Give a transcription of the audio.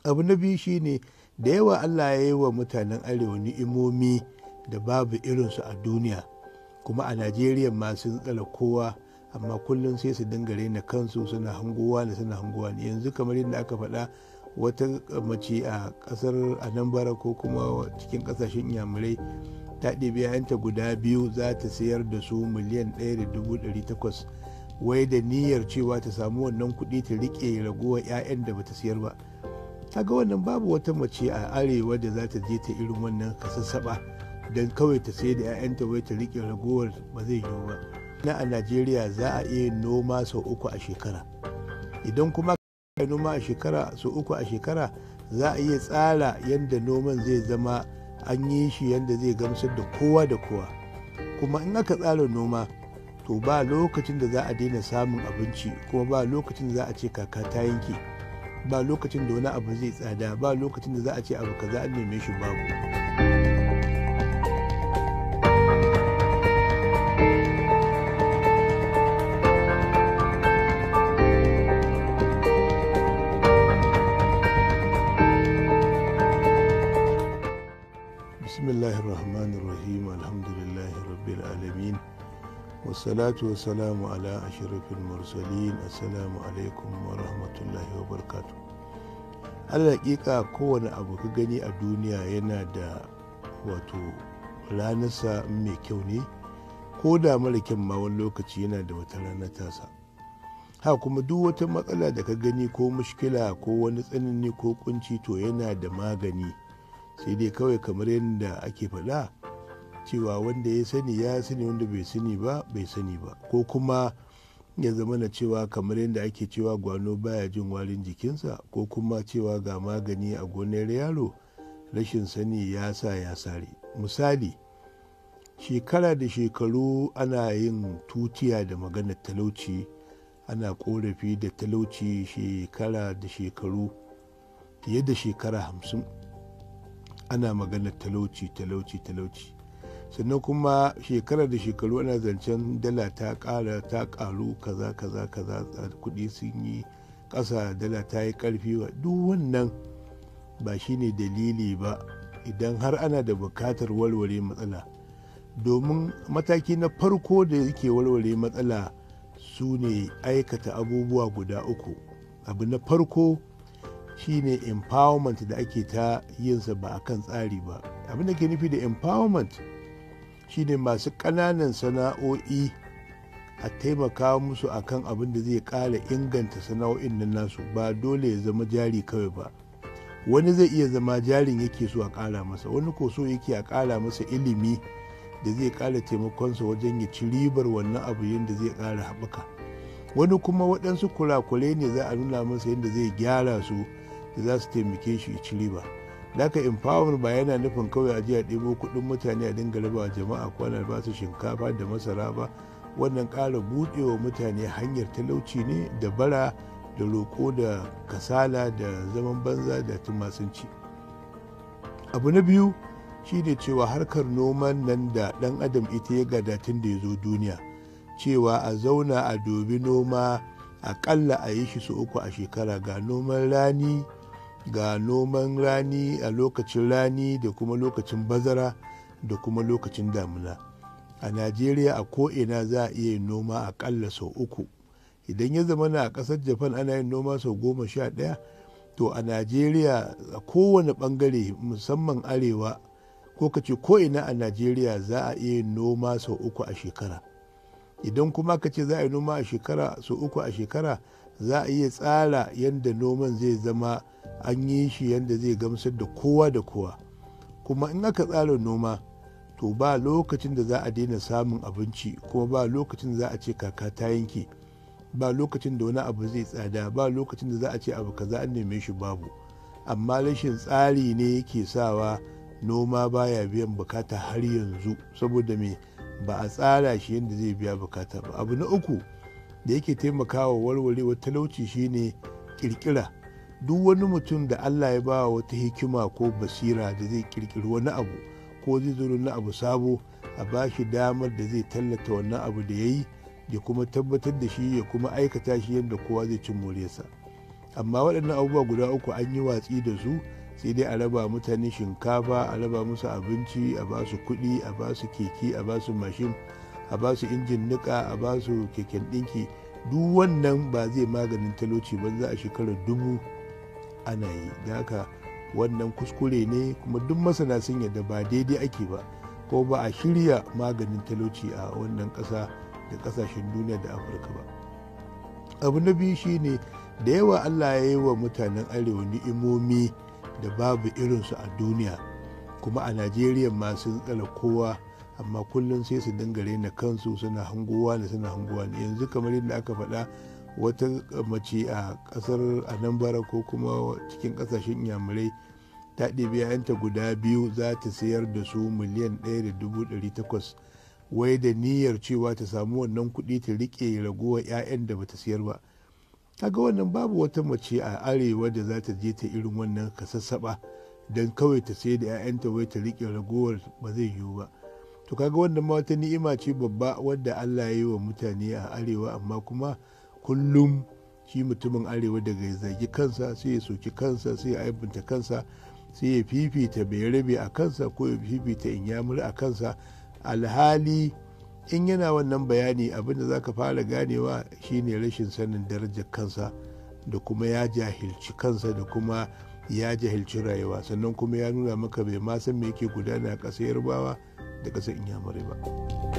Abu na biyu shine da yawa Allah ya yi wa mutanen arewa ni'imomi da babu irinsu a duniya, kuma a Najeriya ma sun tsara kowa, amma kullum sai su dinga raina kansu, suna hangowa ne suna hangowa ne. Yanzu kamar yadda aka faɗa, wata mace a ƙasar Anambra ko kuma cikin ƙasashen Inyamurai ta ɗebi 'ya'yanta guda biyu za ta sayar da su 1,800,000, wai da niyyar cewa ta samu wannan kuɗi ta riƙe ragowar 'ya'yan da bata sayar ba. Kaga wannan babu wata mace a arewa da za ta je ta irin wannan kasassaɓa don kawai ta sayar da 'ya'yanta wai ta riƙe ragowar, ba zai yiwu ba. Na a Najeriya za a iya noma sau uku a shekara. Idan kuma noma a shekara sau uku a shekara, za a iya tsara yadda noman zai zama an yi shi yadda zai gamsar da kowa da kowa. Kuma in aka tsara noma, to ba lokacin da za a daina samun abinci, kuma ba lokacin da za a ce kaka ta yanke, ba lokacin da wani abu zai tsada, ba lokacin da za a ce abu kaza an neme shi babu. Bismillahirrahmanirrahim, alhamdulillahi rabbil alamin, wassalatu wassalamu ala ashrafil mursalin, assalamu alaikum wa rahmatullahi wa barakatuh. Hakika kowane abu ka gani a duniya yana da wato ranarsa mai kyau ne, ko da mara kyan ma wani lokaci yana da wata rana tasa. Ha kuma duk wata matsala da ka gani ko mushkila ko wani tsanani ko kunci, to yana da magani. Sai dai kawai kamar yadda ake faɗa cewa wanda ya sani ya sani, wanda bai sani ba bai sani ba. Ko kuma ya zama na cewa kamar yadda ake cewa gwano baya jin warin jikinsa, ko kuma cewa ga magani a gonar yaro, rashin sani ya sa ya sare. Misali, shekara da shekaru ana yin tutiya da maganar talauci, ana korafi da talauci shekara da shekaru, fiye da shekara 50 ana maganar talauci, talauci, talauci. Sannan kuma shekara da shekaru ana zancen dala ta ƙara, ta ƙaru, kaza kaza kaza, kuɗi sun yi ƙasa, dala ta yi ƙarfi. Duk wannan ba shine dalili ba idan har ana da buƙatar warware matsala. Domin mataki na farko da yake warware matsala su ne aikata abubuwa guda uku. Abu na farko shine empowerment da ake ta yinsa ba a kan tsari ba. Abin da ke nufi da empowerment shine masu ƙananan sana'o'i a taimaka musu akan abin da zai ƙara inganta sana'o'in nan nasu. Ba dole ya zama jari kawai ba. Wani zai iya zama jarin yake so a ƙara masa, wani ko so yake a ƙara masa ilimi da zai ƙara taimakonsa wajen ya ci ribar wannan abu yadda zai ƙara haɓaka. Wani kuma waɗansu kurakurai ne za a nuna masa yadda zai gyara su da za su taimake shi ya ci riba. Daka empowerment ba yana nufin kawai a je a ɗebo kuɗin mutane a dinga raba jama'a ko ana ba su shinkafa da masara ba. Wannan ƙara buɗewa mutane hanyar talauci ne da bara da roƙo da kasala da zaman banza da tumasanci. Abu na biyu shine cewa harkar noman nan da ɗan adam ita ya gada tun da ya zo duniya, cewa a zauna a dubi noma aƙalla a yi shi sau uku a shekara. Ga noman rani, ga noman rani a lokacin rani da kuma lokacin bazara da kuma lokacin damuna. A Najeriya a ko'ina za a iya yin noma aƙalla sau uku. Idan ya zama na a ƙasar Japan ana yin noma sau 11, to a Najeriya a kowane ɓangare musamman arewa ko ka ce ko'ina a Najeriya za a iya yin noma sau uku a shekara. Idan kuma ka ce za a yi noma a shekara sau uku a shekara, za a iya tsara yadda noman zai zama an yi shi yadda zai gamsar da kowa da kowa. Kuma in aka tsara noma, to ba lokacin da za a daina samun abinci, kuma ba lokacin da za a ce kaka ta yanke, ba lokacin da wani abu zai tsada, ba lokacin da za a ce abu kaza an neme shi babu. Amma rashin tsari ne yake sawa noma baya biyan bukata har yanzu, saboda me? Ba a tsara shi yadda zai biya bukata ba. Abu na uku da yake taimakawa warwarewar talauci shine kirkira. Duk wani mutum da Allah ya ba wata hikima ko basira da zai kirkiri wani abu ko zai zo wani abu sabo, a ba shi damar da zai tallata wannan abu da ya yi, ya kuma tabbatar da shi, ya kuma aikata shi yadda kowa zai ci moriyarsa. Amma waɗannan abubuwa guda uku an yi watsi da su, sai dai a raba mutane shinkafa, a raba musu abinci, a ba su kuɗi, a ba su keke, a ba su mashin, a ba su injin niƙa, a ba su keken ɗinki. Duk wannan ba zai maganin talauci ba, za a shekarar 1000 ana yi. Da haka wannan kuskure ne, kuma duk masana sun yadda ba daidai ake ba, ko ba a shirya maganin talauci a wannan ƙasa da ƙasashen duniya da Afirka ba. Abu na biyu shine, da yawa Allah ya yi wa mutanen arewa ni'imomi da babu irinsu a duniya, kuma a Najeriya ma sun tsara kowa, amma kullum sai su dinga raina kansu, suna hangowa ne, suna hangowa ne. Yanzu kamar yadda aka faɗa, wata mace a ƙasar Anambra ko kuma cikin ƙasashen Inyamurai ta ɗebi 'ya'yanta guda biyu za ta sayar da su 1,800,000, wai da niyyar cewa ta samu wannan kuɗi ta riƙe ragowar 'ya'yan da bata sayar ba. Kaga wannan babu wata mace a arewa da za ta je ta irin wannan kasassaɓa don kawai ta sayar da 'ya'yanta wai ta riƙe ragowar, ba zai yiwu ba. To kaga wannan ma wata ni'ima ce babba wadda Allah ya yi wa mutane a arewa, amma kuma kullum shi mutumin arewa daga ya zagi kansa sai ya soki kansa, sai ya aibanta kansa, sai ya fifita bai rabe a kansa ko ya fifita inyamuri a kansa. Alhali in yana wannan bayani, abinda za ka fara ganewa shine rashin sanin darajar kansa, da kuma ya jahilci kansa, da kuma ya jahilci rayuwa. Sannan kuma ya nuna maka bai ma san me yake gudana a ƙasar Yarbawa da ƙasar Inyamurai ba.